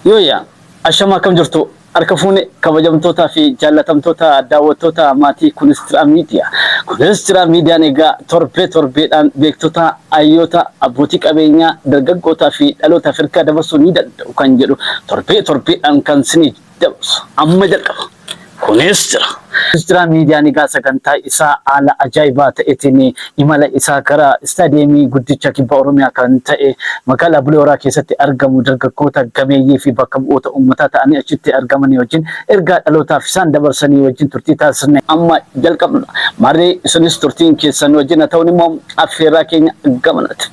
Yooyyaa ashama, akkam jirtu? Harka fuune, kabajamtootaa fi jaallatamtoota daawwattoota maatii Kunistira Miidiyaa. Kunistira Miidiyaan egaa torbee torbeedhaan beektota, hayyoota, abbootii qabeenyaa, dargaggootaa fi dhaloota Afrikaa dabarsuu ni danda'u kan jedhu torbee torbeedhaan kan sinii dabarsu amma jalqaba. Kunis jira. Kunistira Miidiyaan egaa sagantaa isaa haala ajaa'ibaa ta'eetiin imala isaa gara istaadiyeemii guddicha Kibba Oromiyaa kan ta'e magaalaa Bulee Horaa keessatti argamu dargaggoota gameeyyii fi bakka bu'oota uummataa ta'anii achitti argamanii wajjin ergaa dhalootaaf isaan dabarsanii wajjin turtii taasisne amma jalqabnudha. Maarree isinis turtiin keessan wajjin haa ta'uun immoo affeerraa keenya gamanati.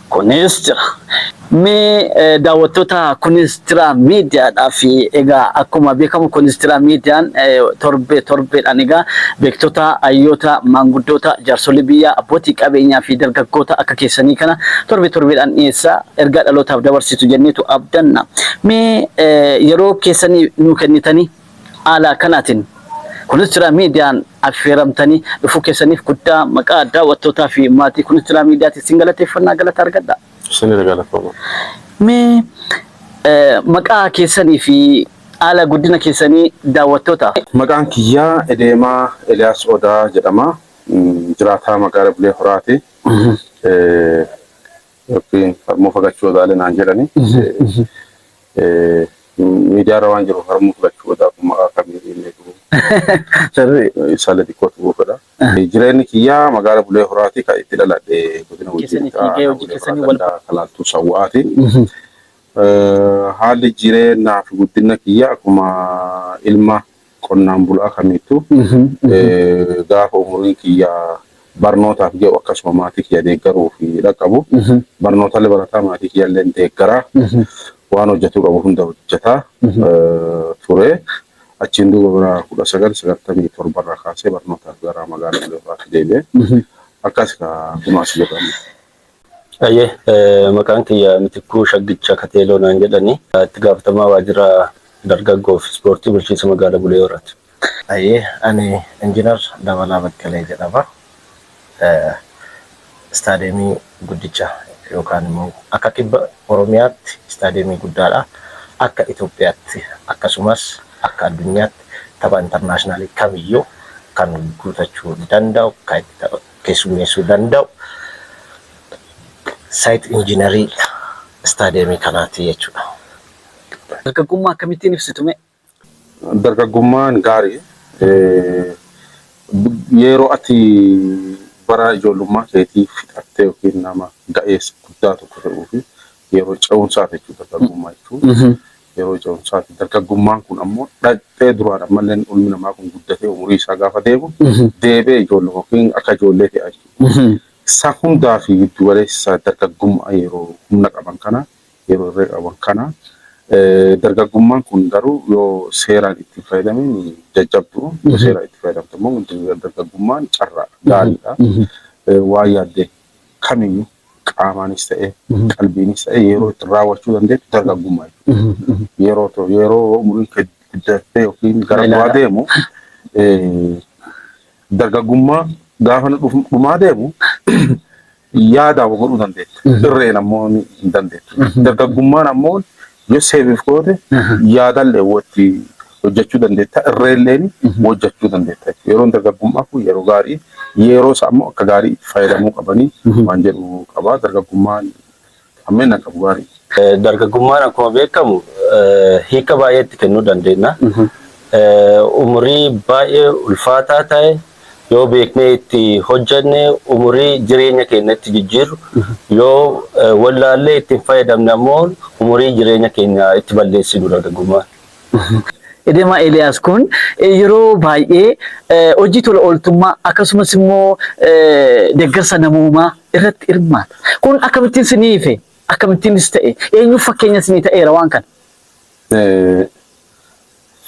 Kunis jira. Mee daawwattoota Kunistira Miidiyaadhaa fi egaa akkuma beekamu Kunistira Miidiyaan torbee torbeedhaan egaa beektota, hayyoota, maanguddoota, jaarsolii biyyaa, abbootii qabeenyaa fi dargaggoota akka keessanii kana torbee torbeedhaan dhiyeessaa ergaa dhalootaaf dabarsitu jenneetu abdanna. Mee yeroo keessanii nuu kennitanii haala kanaatiin Kunistira Miidiyaan affeeramtanii dhufuu keessaniif guddaa maqaa daawwattootaa fi maatii Kunistira Miidiyaatiin sin galateeffannaa, galata argadha. Isinirra galatooma. Mee maqaa keessanii fi haala guddina keessanii daawwattootaaf. Maqaan kiyyaa Edeemaa Eliyaas Odaa jedhama. Jiraataa magaalaa Bulee Horaati. Yookiin harmuu fagachuu odaalee naan jedhani. Miidiyaarra waan jiru harmuu fagachuu odaa kun maqaa kamii beeku. Sirrii. Isaallee xiqqootu buufadha. Jireenyi kiyyaa magaalaa Bulee Horaati, kan itti dhaladhe godina Gujii Keessanii fi gahee hojii keessanii wal Kalaaltuu Sawwa'aati. Haalli jireenyaa fi guddina kiyyaa akkuma ilma qonnaan bulaa kamiittuu gaafa umuriin kiyyaa barnootaaf jedhu akkasuma maatii kiyya deeggaruu fi dhaqqabu barnootaalee barataa maatii kiyya illee deeggaraa waan hojjetuu qabu hunda hojjetaa ture. Achiin duuba bara 1997 irraa kaasee barnootaaf gara magaalaa Bulee Horaatti deebi'e. Akkas kunoo as jirra. Ayyee, maqaan kiyya Mitikkuu Shaggicha Kateeloo naan jedhani. Itti gaafatamaa waajjira dargaggoo fi ispoortii bulchiinsa magaalaa Bulee Horaati. Ayyee, ani Injiinar Dabalaa Baqqalee jedhama. Istaadiyeemii guddicha yookaan immoo akka Kibba Oromiyaatti istaadiyeemii guddaadha. Akka Itoophiyaatti akkasumas akka addunyaatti tapha international kamiyyuu kan guutachuu danda'u, kan itti keessummeessuu danda'u site engineer istaadiyeemii kanaati jechuudha. Dargaggummaa akkamittiin ibsitu mee? Dargaggummaan gaarii, yeroo ati bara ijoollummaa keetii fixattee yookiin nama ga'eessa guddaa tokko ta'uu fi yeroo ce'umsaati jechuudha dargaggummaa jechuun. Yeroo ce'umsaati. Dargaggummaan kun ammoo dhaqxee duraan ammallee ilmi namaa kun guddatee umurii isaa gaafa deemu deebi'ee ijoolluma yookiin akka ijoollee ta'a jechuudha. Isa hundaa fi giddu galeessa dargaggummaa yeroo humna qaban kana, yeroo irree qaban kana, dargaggummaan kun garuu yoo seeraan itti fayyadamin jajjabdu, yoo seeraan itti fayyadamte immoo dargaggummaan carraa gaariidha. Waan yaadde kamiyyuu qaamaanis ta'e qalbiinis ta'e yeroo itti raawwachuu dandeettu dargaggummaa jechuudha. Yeroo umuriin kee guddattee yookiin gara du'aa deemu, dargaggummaa gaafa dhumaa deemu yaadaan godhuu dandeettu. Irreen ammoo hin dandeettu. Dargaggummaan ammoo yoo seebiif goote yaadallee watti hojjechuu dandeetta. Irreelleen hojjechuu dandeetta. Yeroon dargaggummaa kun yeroo gaarii, yeroo isaa ammoo akka gaarii itti fayyadamuu qabanii waan jedhu qaba. Dargaggummaan hammeen qabu gaarii. Dargaggummaan akkuma beekamu hiika baay'eetti kennuu dandeenya. Umurii baay'ee ulfaataa ta'e, yoo beeknee itti hojjenne umurii jireenya keenya itti jijjiirru, yoo wallaallee itti hin fayyadamne ammoo umurii jireenya keenya itti balleessinu dargaggummaan. Edemaa Eeliyaas kun yeroo baay'ee hojii tola ooltummaa akkasumas immoo deeggarsa namoomaa irratti hirmaata. Kun akkamittiin sinii ife? Akkamittiinis ta'e? Eenyuuf fakkeenya sinii ta'eera waan kana?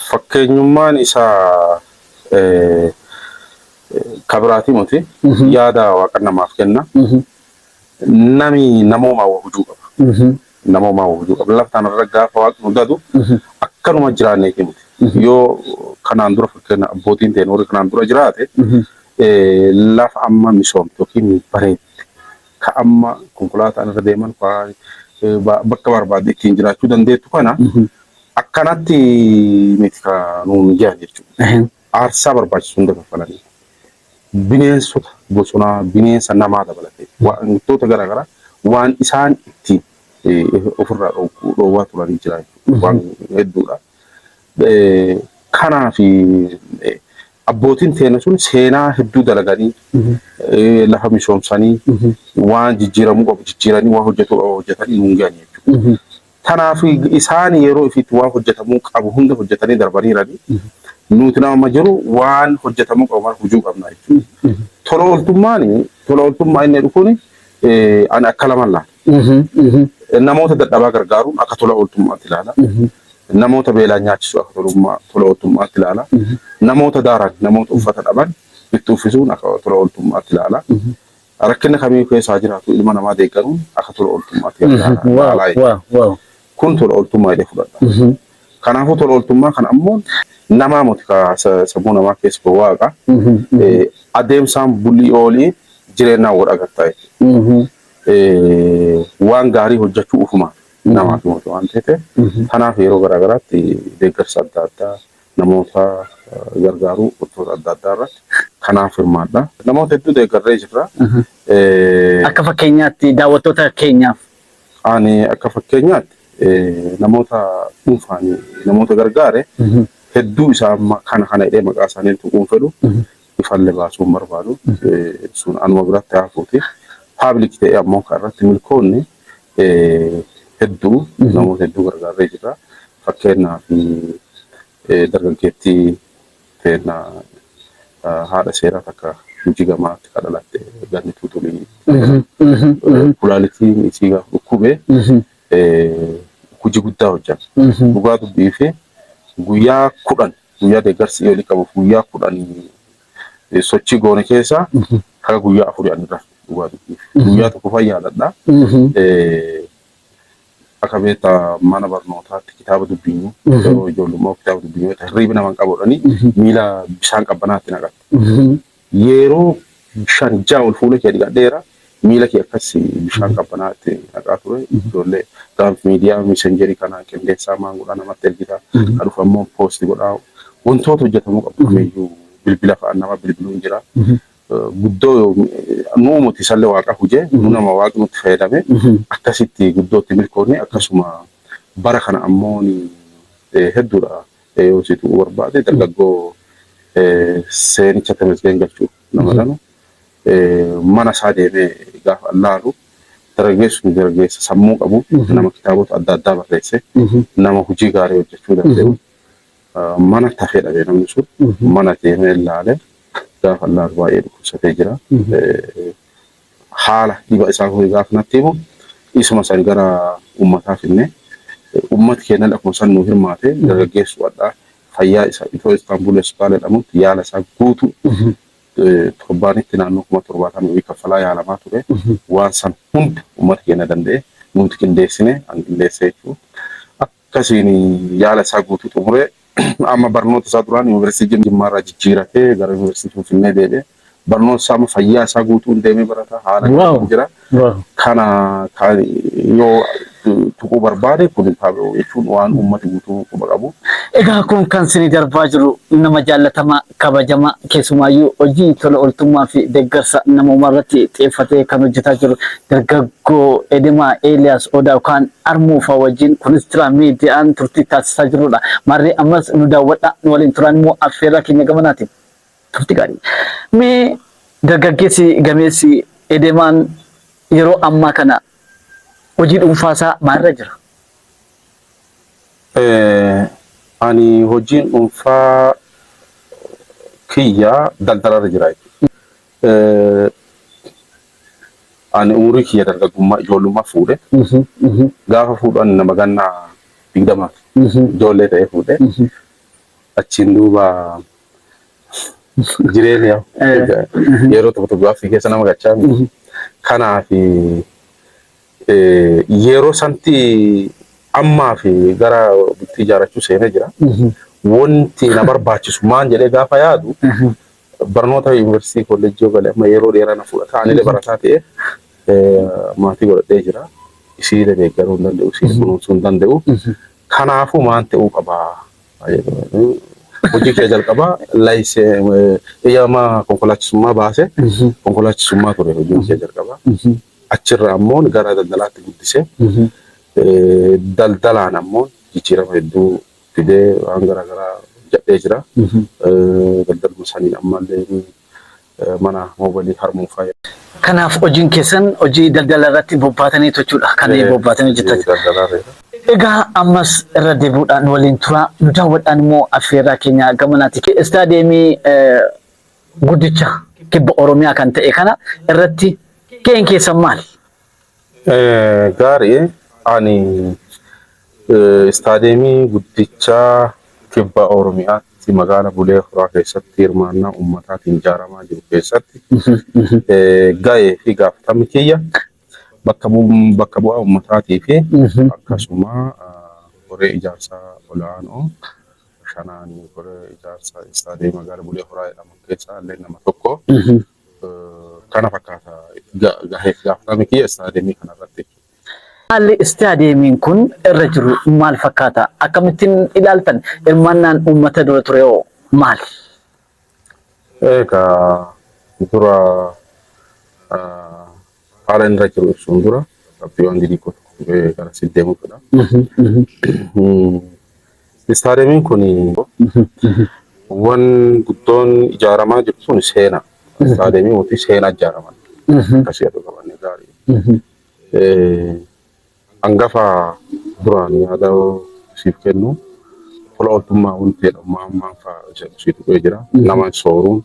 Fakkeenyummaan isaa kabiraatii miti, yaada Waaqa namaaf kenna. Nami namoomaa waa hojuu qaba. Namoomaa waa hojuu qaba. Lafa kanarra gaafa Waaqni nu dadu akkanuma jiraanneeti miti. Yoo kanaan dura fakkeenya abbootiin ta'e warri kanaan dura jiraate, lafa amma misoomte yookiin bareedde ka amma konkolaataan irra deeman bakka barbaadde ittiin jiraachuu dandeettu kana Akkanatti miti kan nuun jiran jechuudha. Aarsaa barbaachisu hunda kaffalanii bineensota bosonaa, bineensa namaa dabalatee wantoota garaagaraa waan isaan ittiin ofirraa dhoowwaa turanii jira jechuudha. Waan hedduudha. Kanaaf abbootiin teenya sun seenaa hedduu dalaganii, lafa misoomsanii, waan jijjiiramuu qabu jijjiiranii, waan hojjetuu qabu hojjetanii nuun gahan jechuudha. Kanaaf isaan yeroo ifiitti waan hojjetamuu qabu hunda hojjetanii darbaniiranii, nuti nama jiru waan hojjetamuu qabu mara hojii qabna jechuudha. Tola ooltummaan, tola ooltummaa inni dhufuun ani akka lamaan laala. Namoota dadhabaa gargaaruun akka tola ooltummaatti ilaala. Namoota beelaan nyaachisuu akka tola ooltummaatti ilaala. Namoota daaran, namoota uffata dhaban itti uffisuun akka tola ooltummaatti ilaala. Rakkina kamii keessaa jiraatu ilma namaa deeggaruun akka tola ooltummaatti gargaara. Kun tola ooltummaa jedhee fudhadha. Kanaafuu tola ooltummaa kana ammoo namaa miti, sammuu namaa keessa waaqa. Adeemsaan bulii oolii jireenyaan wal agartaa jechuudha. Waan gaarii hojjechuu ufumaa namaaf himatu waan ta'eef, kanaaf yeroo garaagaraatti deeggarsa adda addaa, namoota gargaaruu, wantoota adda addaa irratti kanaaf hirmaadha. Namoota hedduu deeggarree jirra. Akka fakkeenyaatti daawwattoota keenyaaf. Ani akka fakkeenyaatti namoota dhuunfaan namoota gargaare hedduu isaa amma kana kana jedhee maqaa isaanii tuquun fedhu, ifallee baasuu hin barbaadu. Sun anuma biratti hafuuti. Public ta'ee ammoo kan irratti milkoonni hedduu, namoota hedduu gargaarree jirra. Fakkeenyaaf dargaggeettii teena haadha seeraa takka Gujii gamaatti kan dhalatte, Ganni Tuutulii, kulaalitiin isii gaafa dhukkube hojii guddaa hojjeta. Dhugaa dubbii fi guyyaa 10, guyyaa deeggarsi olii qabuuf guyyaa 10 sochii goone keessa haga guyyaa 4 ani irra dhugaa dubbii. Guyyaa tokko fayyaadha. Akka beektaa mana barnootaatti kitaaba dubbinyu, yeroo ijoollummaa kitaaba dubbinyu hirriiba nama hin qabu, miila bishaan qabbanaatti naqatte. Yeroo shan ja'a ol fuula kee dhiqadheera, miila kee akkas bishaan qabbanaatti naqaa ture. Ijoollee gaaf miidiyaa messengerii kana qindeessaa maan godhaa namatti ergitaa, kan dhufu ammoo post godhaa, wantoota hojjetamuu qabu kamiyyuu bilbila fa'aa nama bilbiluun jira. Guddoo nuumuti sallee waaqa hujee nu nama waaqni nutti fayyadame akkasitti guddootti milkoonni. Akkasuma bara kana ammoo hedduudha, yoo si tu'uu barbaade dargaggoo Seenicha Tamasgeen Galchuu nama dhanu mana isaa deemee gaafa laalu, dargaggeessi kun dargaggeessa sammuu qabu, nama kitaabota adda addaa barreesse, nama hojii gaarii hojjechuu danda'u, mana tafee dhabe. Namni sun mana deemee ilaale, gaafa laalu baay'ee dhukkubsatee jira. Haala dhiba isaa gaafa natti himu isuma san gara uummataa finne. Uummati keenya akkuma san nu hirmaate. Dargaggeessu addaa fayyaa isaa itoo Istaanbul hospitaala jedhamutti yaala isaa guutuu torbaanitti naannoo 70,000 kaffalaa yaalamaa ture. Waan san hunda uummata keenya danda'e, nuti qindeessine, an qindeesse jechuudha. Akkasiin yaala isaa guutuu xumuree amma barnoota isaa duraan yuunivarsiitii Jimmaarraa jijjiiratee gara yuunivarsiitii Finfinnee deebi'ee barnoota isaa amma fayyaa isaa guutuun deemee barata haala jira. Kana yoo tuquu barbaade kun jechuun waan uummati guutuu quba qabu. Egaa kun kan isinii darbaa jiru nama jaallatamaa, kabajamaa, keessumaayyuu hojii tola ooltummaa fi deeggarsa namoomaa irratti xiyyeeffatee kan hojjetaa jiru dargaggoo Edemaa Eeliyaas Odaa yookaan Armuufaa wajjin kunis jira miidiyaan turtii taasisaa jirrudha. Maarree ammas nu daawwadhaa, nu waliin turan immoo affeerraa keenya gamanaatiin turtii gaarii. Mee dargaggeessi gameessi Edemaan yeroo ammaa kana hojii dhuunfaasaa maalirra jira? Ani hojiin dhuunfaa kiyya daldalarra jira jechuudha. Ani umurii kiyya dargaggummaa ijoollummaa fuudhe. Gaafa fuudhan nama gannaa 20ti. Ijoollee ta'ee fuudhe. Achiin duuba jireenya yeroo tokko tokko gaaffii keessa nama gachaa. Kanaaf yeroo santi ammaa fi gara bultii ijaarrachuu seenee jira. Wanti na barbaachisu maan jedhee gaafa yaadu, barnoota yuunivarsiitii kolleejjii yoo gale amma yeroo dheeraa na fudhata. Anillee barataa ta'e maatii godhadhee jira. Isiilee deeggaruu hin danda'u, isiilee kunuunsuu hin danda'u. Kanaafuu maan ta'uu qabaa? Hojii kee jalqabaa laayisee eeyyama konkolaachisummaa baase konkolaachisummaa ture hojiin kee jalqabaa. Achirraa ammoo gara daldalaatti guddisee daldalaan ammoo jijjiirama hedduu fidee waan garaagaraa hojjedhee jira. Daldaluma saniin ammallee mana moobalii harmuun faaya. Kanaaf hojiin keessan hojii daldala irratti bobbaatanii jechuudha. Kan bobbaatanii hojjetan. Daldalaa irra. Egaa ammas irra deebi'uudhaan waliin tura. Nu daawwadhaan immoo affeerraa keenya gamanaati. Istaadiyeemii guddicha kibba Oromiyaa kan ta'e kana irratti gaheen keessan maali? Gaarii, ani istaadiyeemii guddicha kibba Oromiyaatti magaala Bulee Horaa keessatti hirmaannaa uummataatiin ijaaramaa jiru keessatti gahee fi gaafatamni kiyya bakka bu'aa uummataatii fi akkasuma koree ijaarsaa olaanoo shanaan koree ijaarsaa istaadiyeemii magaala Bulee Horaa jedhamu keessaa illee nama tokko. Kana fakkaata gahee fi gaafatamni kiyya istaadiyeemii kanarratti. Haalli istaadiyeemiin kun irra jiru maal fakkaata? Akkamittiin ilaaltan? Hirmaannaan uummata dura ture hoo maali? Egaa dura haala inni irra jiru ibsuun dura qabxiiwwan xixiqqoo tokko gara si deemuu fedha. Istaadiyeemiin kun wan guddoon ijaaramaa jiru sun seenaa. Istaadiyeemii mootii seenaa ijaaraman. Akkasii aduu qabanne gaarii. Hangafa duraan yaada siif kennu tola ooltummaa wanti jedhamu ammaan fa'aa jedhu siif tuqee jira. Nama sooruun,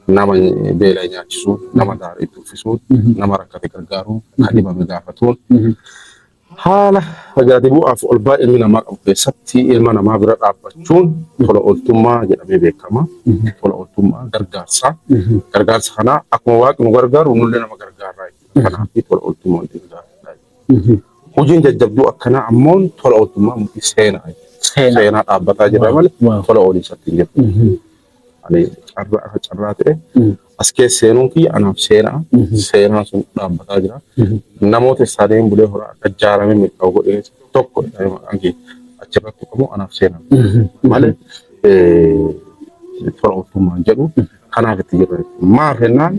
nama beela nyaachisuun, nama daarii itti uffisuun, nama rakkate gargaaruun, kan dhibame gaafatuun haala gadi bu'aaf ol ba'aa ilmi namaa qabu keessatti ilma namaa bira dhaabbachuun tola ooltummaa jedhamee beekama. Tola ooltummaa gargaarsa. Gargaarsa kana akkuma waaqni nu gargaaru nullee nama gargaarraa jechuudha. Kanaaf tola ooltummaa wanti gaariidha. Hojiin jajjabduu akkanaa ammoo tola ooltummaa miti seenaa. Seenaa dhaabbataa jira malee tola ooliisatti hin jiru. Ani carraa akka carraa ta'e as keessa seenuun kiyya anaaf seenaa. Seenaan sun dhaabbataa jira. Namoota istaadiyeemiin Bulee Horaa akka ijaaramee milkaa'u godhee tokko maqaan kiyya achirratti qabu anaaf seenaa. Malee tola ooltummaan jedhu kanaaf itti jirra. Maaf jennaan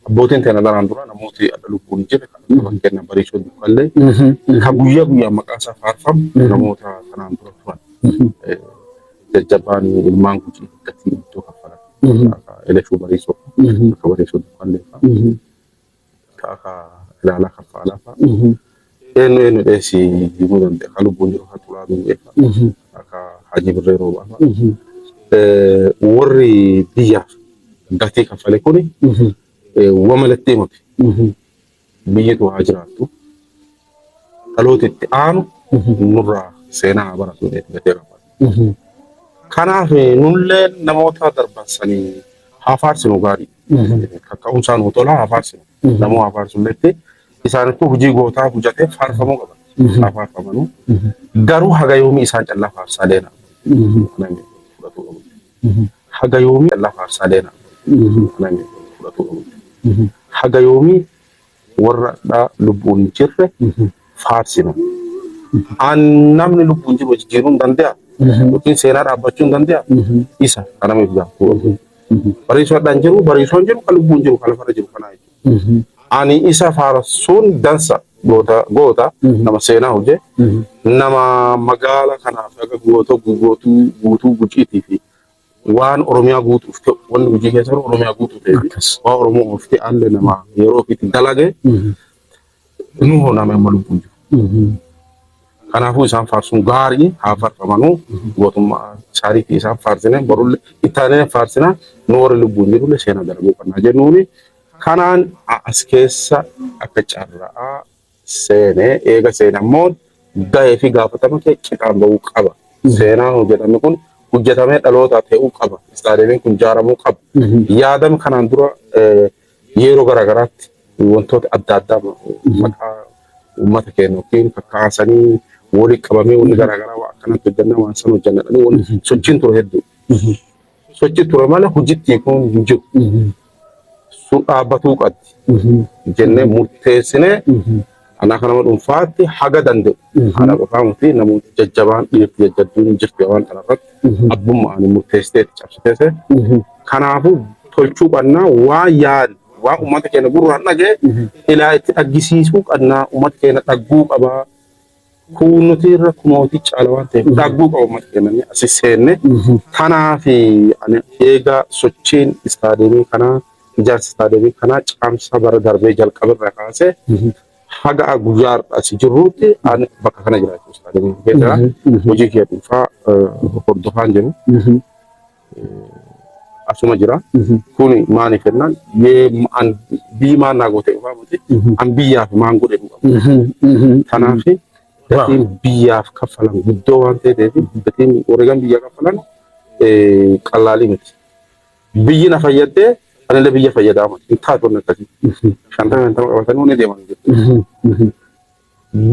abbootiin teena daraan dura namooti adda lubbuun hin jirre kan akka fakkeenya Bariisoo Dukkallee kan guyyaa guyyaan maqaa isaa faarfamu namoota kanaan dura turan jajjabaan ilmaan Gujii gatii iddoo kaffalan akka Eleshuu Bariisoo akka Bariisoo Dukkallee fa'a akka Ilaalaa Kaffaalaa fa'a eenyu eenyu dheessi himuu danda'a kan lubbuun jiru akka Xulaa Duubee fa'a akka Hajii Birree Roobaa fa'a warri biyyaaf gatii kaffale kuni wamalatti himate. Biyyitu haa jiraattu. Dhaloota itti aanu nurraa seenaa haa baratu jedhee gatii kaffale. Kanaaf nullee namoota darban sanii haa faarsinu gaarii. Kakka'umsaan nuu tolaa haa faarsinu. Namoo haa faarsulleetti isaanittuu hojii gootaa hojjetee faarfamuu qaban. Haa faarfamanuu. Garuu haga yoomii isaan callaa faarsaa deena. Namni fudhatuu qabu. Haga yoomii callaa faarsaa deena. Namni fudhatuu qabu. Haga yoomii warra lubbuun hin jirre faarsinu. An namni lubbuun jiru jijjiiruu hin danda'a. Yookiin seenaa dhaabbachuu hin danda'a. Isa kan nama gaafatu qabu. Bariisoodhaan jiru, bariisoon jiru, kan lubbuun jiru, kan lafarra jiru kanaa jechuudha. Ani isa faarsuun dansa goota goota nama seenaa hojii nama magaala kanaaf akka goota guutuu guutuu Gujiitii fi waan Oromiyaa guutuuf ta'u wanni Gujii keessa jiru Oromiyaa guutuu ta'e waan Oromoo oofte alle nama yeroo ofiitti dalage nu hoo nama amma lubbuun jiru. Kanaafuu isaan faarsuun gaarii haa faarfamanuu gootummaa isaanii fi isaan faarsine borullee itti aanee faarsina nu warri lubbuun jirullee seenaa dalaguu qabna jennuuni kanaan as keessa akka carraa seenee eega seene ammoo gahee fi gaafatama kee qixaan bahuu qaba. Seenaan hojjetame kun hojjetamee dhalootaa ta'uu qaba. Istaadiyeemiin kun ijaaramuu qaba. Yaadame kanaan dura yeroo garaagaraatti wantoota adda addaa maqaa uummata keenya yookiin kakkaasanii walitti qabamee wanni garaagaraa waan akkanatti hojjannaa waan sana hojjanna jedhanii wanni sochiin ture hedduu. Sochii ture malee hojiitti kun hin jiru. Sun dhaabbatuu qabdi jennee murteessinee Anaa kana dhuunfaatti haga danda'u. Ana qofaa miti, namoota jajjabaan, dhiirti jajjabduun jirti waan kanarratti abbummaa ani murteessiteetti cabsiteesse. Kanaafuu tolchuu qabnaa, waan yaadu, waan uummata keenya gurraan dhagee ilaa itti dhaggisiisuu qabnaa, uummata keenya dhagguu qabaa. Kunuuti irra kunootii caala waan ta'eef dhagguu qaba uummata keenya asi seenne. Kanaaf ani eega sochiin istaadiyeemii kanaa, ijaarsa istaadiyeemii kanaa caamsaa bara darbee jalqabarraa kaasee haga guyyaa har'a asi jirruutti ani bakka kana jiraachuu istaadiyeemii keessa hojii kiyya dhuunfaa hordofaan jiru. Asuma jira. Kuni maaliif jennaan, an biyyi maal naa goote qofaa miti, an biyyaaf maan godhe qaba. Kanaaf gatiin biyyaaf kaffalan guddoo waan ta'eef, gatiin wareegan biyya kaffalan qallaalii miti. Biyyi na fayyaddee anillee biyya fayyadaa miti. Hin taatu wanni akkasii. 50 50 qabatanii wanni deeman jiru.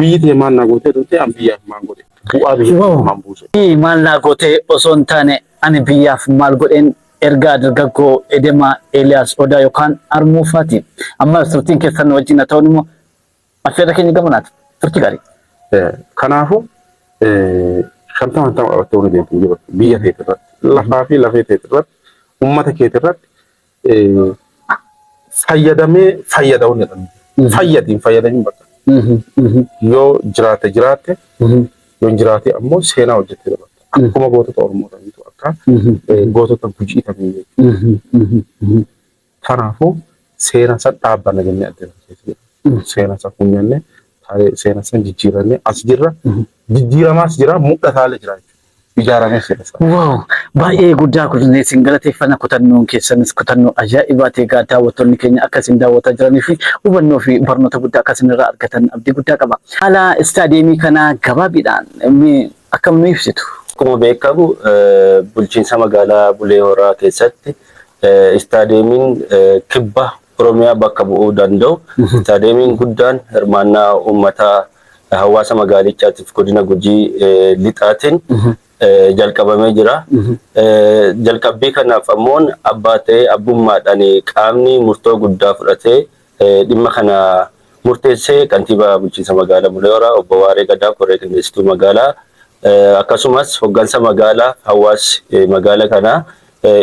Biyyi tee maal naa gootee turte, an biyyaaf maan godhe? Bu'aa biyyaaf maan buuse? Maal naa gootee osoo hin taane ani biyyaaf maal godheen, ergaa dargaggoo Edemaa Eeliyaas Odaa yookaan Armuufaati. Amma turtiin keessan wajjin haa ta'uun immoo affeerra keenya gamanaati. Turtii gaarii. Kanaafuu 50 50 qabattee wanni deemtu jiru. Biyya teeti irratti, lafaa fi lafee teeti irratti, uummata keeti irratti fayyadamee fayyada wanni jedhamu. Fayyadi hin fayyadamin bakka. Yoo jiraate jiraatte, yoo hin jiraate ammoo seenaa hojjettee dabarta. Akkuma gootota Oromoo tamiitu, akka gootota Gujii tamii jechuudha. Kanaafuu seenaa san dhaabbanna jennee adda keessa jirra. Seenaa san funyannee, seenaa san jijjiirannee as jirra. Jijjiiramaas jira, mul'ataalee jira jechuudha. Ijaaramees jira. Wow! Baay'ee guddaa kunneen isin galateeffanna. Kutannoon keessanis kutannoo ajaa'ibaati. Egaa daawwattoonni keenya akka isin daawwataa jiranii fi hubannoo fi barnoota guddaa akka isin irraa argatan abdii guddaa qaba. Haala istaadiyeemii kanaa gabaabiidhaan mee akkam nu ibsitu? Akkuma beekamu, bulchiinsa magaalaa Bulee Horaa keessatti istaadiyeemiin kibba Oromiyaa bakka bu'uu danda'u, istaadiyeemiin guddaan hirmaannaa uummataa hawaasa magaalichaatiif godina Gujii lixaatiin jalqabamee jira. Jalqabbii kanaaf ammoo abbaa ta'ee abbummaadhaan qaamni murtoo guddaa fudhatee dhimma kana murteessee kantiibaa bulchiinsa magaalaa Bulee Horaa obbo Waaree Gadaa, koree qindeessituu magaalaa, akkasumas hoggansa magaalaa, hawaasi magaalaa kanaa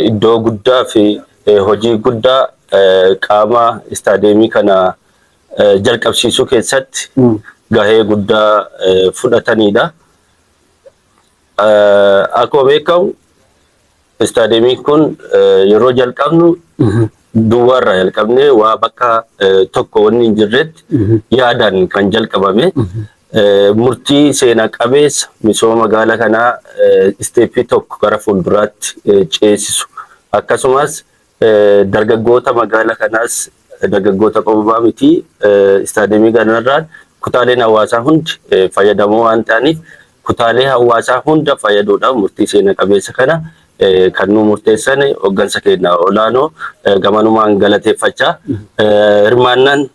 iddoo guddaa fi hojii guddaa qaama istaadiyeemii kana jalqabsiisuu keessatti gahee guddaa fudhatanidha. Akkuma beekamu, istaadiyeemiin kun yeroo jalqabnu duwwaarraa jalqabnee, waa bakka tokko wanni hin jirretti yaadaan kan jalqabame, murtii seenaa qabeessa misooma magaalaa kanaa step tokko gara fuulduraatti ceesisu, akkasumas dargaggoota magaalaa kanaas, dargaggoota qofaa miti, istaadiyeemii kanarraan kutaaleen hawaasaa hundi fayyadamoo waan ta'aniif, kutaalee hawaasaa hunda fayyaduudhaaf murtii seena qabeessa kana kan nu murteessan hoggansa keenya olaanoo gamanumaan galateeffachaa, hirmaannaan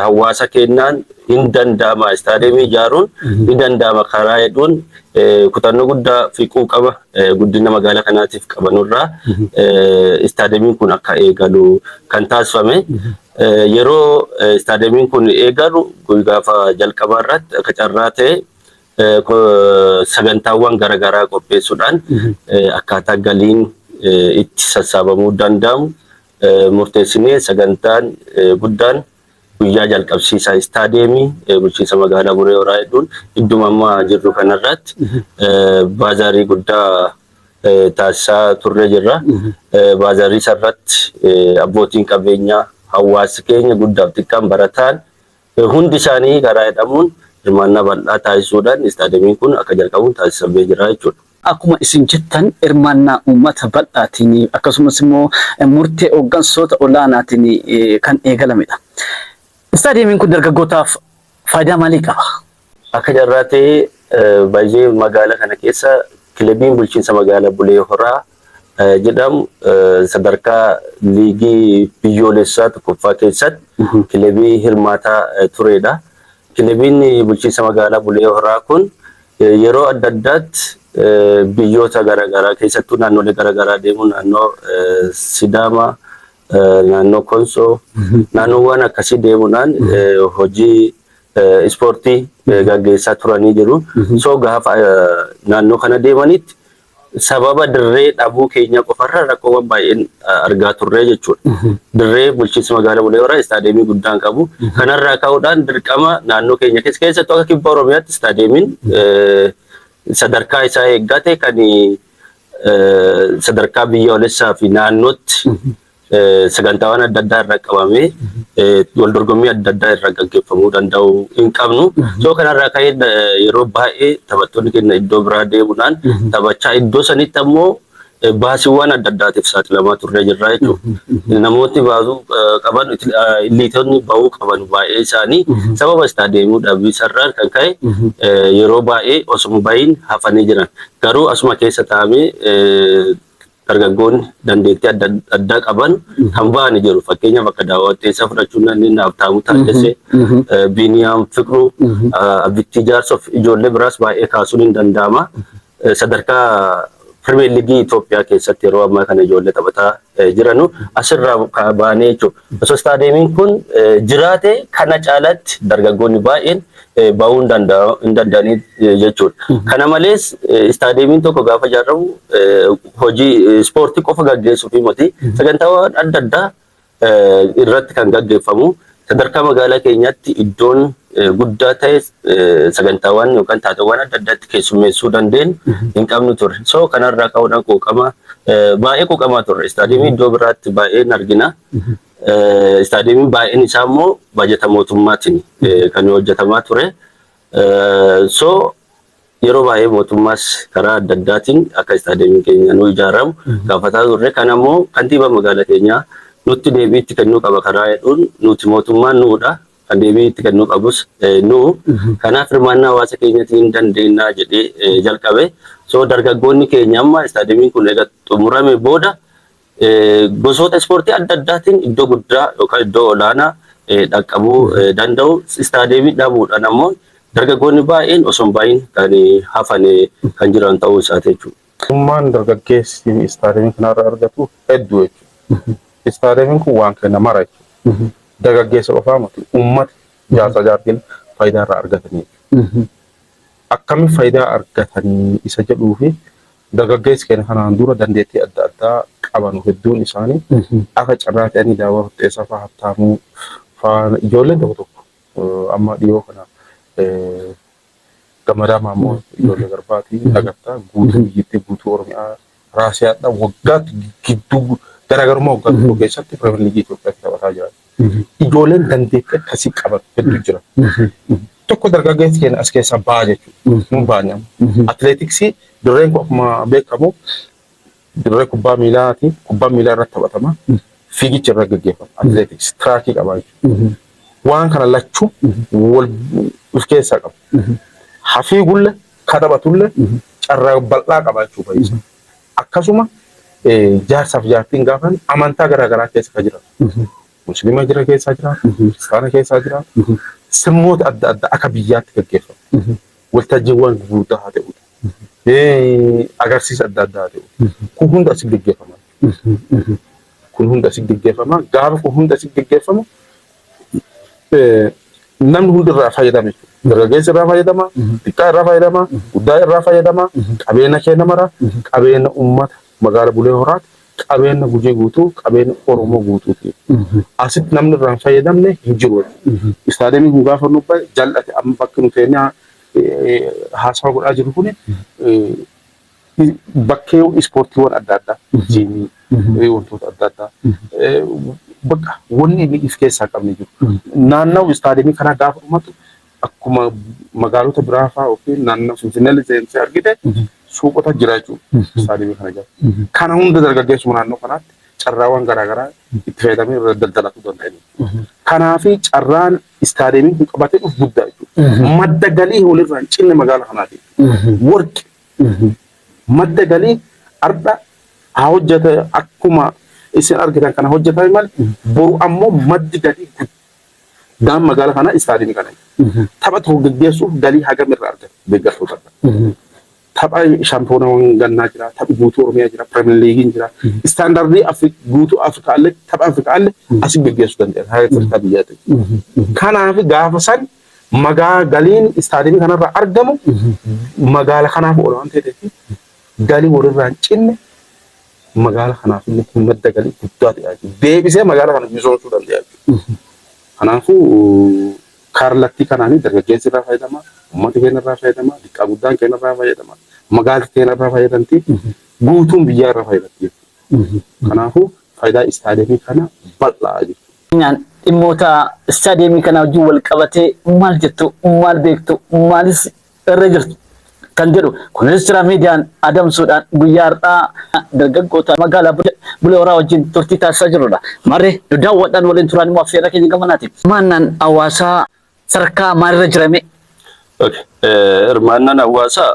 hawaasa keenyaan hin danda'ama, istaadiyeemii ijaaruun ni danda'ama karaa jedhuun kutannoo guddaa fi quuqama guddina magaalaa kanaatiif qabanurraa istaadiyeemiin kun akka eegalu kan taasifame. Yeroo istaadiyeemiin kun eegalu gaafa jalqabaa irratti akka carraa ta'e sagantaawwan garaagaraa qopheessuudhaan akkaataa galiin itti sassaabamuu danda'amu murteessinee, sagantaan guddaan guyyaa jalqabsiisaa istaadiyeemii bulchiinsa magaalaa Bulee Horaa jedhuun idduma ammaa jirru kanarratti baazaarii guddaa taasisaa turre jirra. Baazaarii sarratti abbootiin qabeenyaa, hawaasi keenya guddaaf xiqqaan, barataan hundi isaanii karaa jedhamuun hirmaannaa bal'aa taasisuudhaan istaadiyeemiin kun akka jalqabu taasisamee jira jechuudha. Akkuma isin jettan, hirmaannaa uummata bal'aatiin akkasumas immoo murtee hooggansoota olaanaatiin kan eegalamedha. Istaadiyeemiin kun dargaggootaaf faayidaa maalii qaba? Akka carraa ta'ee baay'ee magaalaa kana keessa kilabiin bulchiinsa magaalaa Bulee Horaa jedhamu sadarkaa liigii biyyoolessaa tokkoffaa keessatti kilabii hirmaataa turedha. Kilabiin bulchiinsa magaalaa Bulee Horaa kun yeroo adda addaatti biyyoota garaagaraa keessattuu naannolee garaagaraa deemuun, naannoo Sidaamaa, naannoo Konsoo, naannoowwan akkasii deemuudhaan hojii ispoortii gaggeessaa turanii jiru. So gaafa naannoo kana deemanitti sababa dirree dhabuu keenya qofarra rakkoowwan baay'een argaa turre jechuudha. Dirree bulchiinsa magaalaa Bulee Horaa istaadeemii guddaan qabu. Kanarraa ka'uudhaan dirqama naannoo keenya keessattuu akka kibba Oromiyaatti istaadeemiin sadarkaa isaa eeggate kan sadarkaa biyyoolessaa fi naannootti sagantaawwan adda addaa irra qabamee wal dorgommii adda addaa irra gaggeeffamuu danda'u hin qabnu. So kanarraa ka'ee yeroo baay'ee taphattoonni keenya iddoo biraa deemuudhaan taphachaa iddoo sanitti ammoo baasiiwwan adda addaatiif saaxilamaa turre jirra jechuudha. Namoonni baasuu qaban, liitonni bahuu qaban baay'ee isaanii sababa istaadeemuu dhabiisarraan kan ka'e yeroo baay'ee osuma bahiin hafanii jiran. Garuu asuma keessa taa'amee dargaggoonni dandeettii adda addaa qaban kan ba'anii jiru. Fakkeenyaaf akka daawwatteessaa fudhachuun dandeenya, Habtaamuu Taaddasee, Biiniyaam Fiqruu, Abittii Jaarsoof ijoollee biraas baay'ee kaasuun hin danda'ama. Sadarkaa Pirimeer Liigii Itoophiyaa keessatti yeroo ammaa kana ijoollee taphataa jiranu asirraa baanee jechuudha. Osoo istaadeemiin kun jiraate kana caalatti dargaggoonni baay'een bahuu hin danda'anii jechuudha. Kana malees istaadeemiin tokko gaafa ijaaramu hojii ispoortii qofa gaggeessuuf miti, sagantaawwan adda addaa irratti kan gaggeeffamu. Sadarkaa magaalaa keenyaatti iddoon guddaa ta'e sagantaawwan yookaan taateewwan adda addaatti keessummeessuu dandeenyu hin qabnu turre. So kanarraa ka'uudhaan quuqama baay'ee quuqamaa turre. Istaadiyeemii iddoo biraatti baay'een argina. Istaadiyeemiin baay'een isaa immoo bajeta mootummaatiin kan hojjetamaa ture. So yeroo baay'ee mootummaas karaa adda addaatiin akka istaadiyeemiin keenya nu ijaaramu gaafataa turre. Kan ammoo kantiibaa magaalaa keenyaa nutti deebii itti kennuu qaba karaa jedhuun, nuti mootummaan nuudha. Kan deebii itti kennuu qabus nu. Kanaaf hirmaannaa hawaasa keenyatiin hin dandeenyaa jedhee jalqabe. So dargaggoonni keenya amma istaadiyeemiin kun egaa xumurame booda gosoota ispoortii adda addaatiin iddoo guddaa yookaan iddoo olaanaa dhaqqabuu danda'u. Istaadiyeemii dhabuudhaan ammoo dargaggoonni baay'een osoo hin bahin kan hafan kan jiran ta'uu isaati jechuudha. Ummaan dargaggeessi istaadiyeemii kanarraa argatu hedduu jechuudha. Istaadiyeemiin kun waan kenna mara jechuudha. Dargaggeessa qofaa miti, uummata jaarsa jaartiin faayidaa irraa argatanii. Akkamiin faayidaa argatanii isa jedhuu fi dargaggeessi keenya kanaan dura dandeettii adda addaa qaban hedduun isaanii akka carraa ta'anii daawwaa Fixxeessaa fa'aa, Habtaamuu fa'aa, ijoolleen tokko tokko amma dhiyoo kana Gammadaa Maammoo ijoollee garbaatii agartaa guutuu biyyattii, guutuu Oromiyaa Raasiyaadha waggaatti gidduu garaagarummaa waggaa tokko keessatti Pirimeer Liigii Itoophiyaatti taphataa jiran. Ijoolleen dandeettii akkasii qaban hedduu jira. Tokko dargaggeessi keenya as keessaa ba'a jechuudha. Nun baanya. Atileetiksii dirreen kun akkuma beekamu dirree kubbaa miilaati. Kubbaa miilaa irratti taphatama. Fiigicha irra gaggeeffama. Atileetiksii tiraakii qaba jechuudha. Waan kana lachuu wal of keessaa qaba. Hafiigulle ka taphatullee carraa bal'aa qaba jechuudha. Akkasuma jaarsaaf jaartiin gaafa amantaa garaagaraa keessa kan jiran. Musliima jira keessaa jira, Kiristaana keessaa jira. Sirnoota adda addaa akka biyyaatti gaggeeffamu. Waltajjiiwwan gurguddaa haa ta'u. Agarsiisa adda addaa haa ta'u. Kun hunda asii gaggeeffama. Kun hunda asii gaggeeffama. Gaafa kun hunda asii gaggeeffamu namni hundi irraa fayyadama jechuudha. Dargaggeessi irraa fayyadama, xiqqaa irraa fayyadama, guddaa irraa fayyadama, qabeenya keenya mara, qabeenya uummata magaala Bulee Horaati, qabeenya Gujii guutuu, qabeenya Oromoo guutuuti. Asitti namni irraa hin fayyadamne hin jiru. Istaadiyeemiin kun gaafa nu bahe jal'ate, amma bakki nu teenyee haasawa godhaa jiru kuni bakkee ispoortiiwwan adda addaa, jiimii, wantoota adda addaa, bakka wanni inni of keessaa qabne jiru. Naannawa istaadiyeemii kanaa gaafa dhumatu akkuma magaalota biraa fa'aa yookiin naannoo Finfinnee seensee argite suuqota jira jechuudha istaadiyeemii kana jala. Kana hunda dargaggeessuma naannoo kanaatti carraawwan garaagaraa itti fayyadamee irra daldalatuu danda'ani. Kanaafi carraan istaadiyeemiin kun qabatee dhufu guddaa jechuudha. Madda galii walirraa hin cinne magaala kanaati. Warqi madda galii har'a haa hojjete, akkuma isin argitan kana hojjetame malee, boru ammoo maddi galii guddaan magaala kanaa istaadiyeemii kana. Tapha tokko gaggeessuuf galii hagam irraa argata deeggartoota irraa. Tapha shaampiyoonawwan gannaa jira, taphi guutuu Oromiyaa jira, Pirimeer Liigiin jira. Istaandardii guutuu Afrikaallee, tapha Afrikaallee asii gaggeessuu danda'an haga sadarkaa biyyaatti. Kanaaf gaafa san Magaa galiin istaadiyeemii kanarraa argamu magaala kanaaf oola waan ta'eef, galii walirraa hin cinne magaala kanaaf illee madda galii guddaa ta'e jechuudha. Deebisee magaala kana misoomsuu danda'a jechuudha. Kanaafuu kallattii kanaanii dargaggeessi irraa fayyadama, uummati keenya irraa fayyadama, xiqqaa guddaan keenya irraa fayyadama, magaalli keenya irraa fayyadamti, guutuun biyyaa irraa fayyadamti jechuudha. Kanaafuu faayidaa istaadiyeemii kana bal'aa jechuudha. Dhimmoota istaadiyeemii kana wajjin wal qabatee maal jettu, maal beektu, maalis irra jirtu kan jedhu Kunis Jira Miidiyaan adamsuudhaan guyyaa har'aa dargaggoota magaalaa Bulee Horaa wajjin turtii taasisaa jirrudha. Marree nu daawwadhaan waliin turaan immoo affeerraa keenya gamanaati. Hirmaannaan hawaasaa sadarkaa maalirra jirame? Hirmaannaan hawaasaa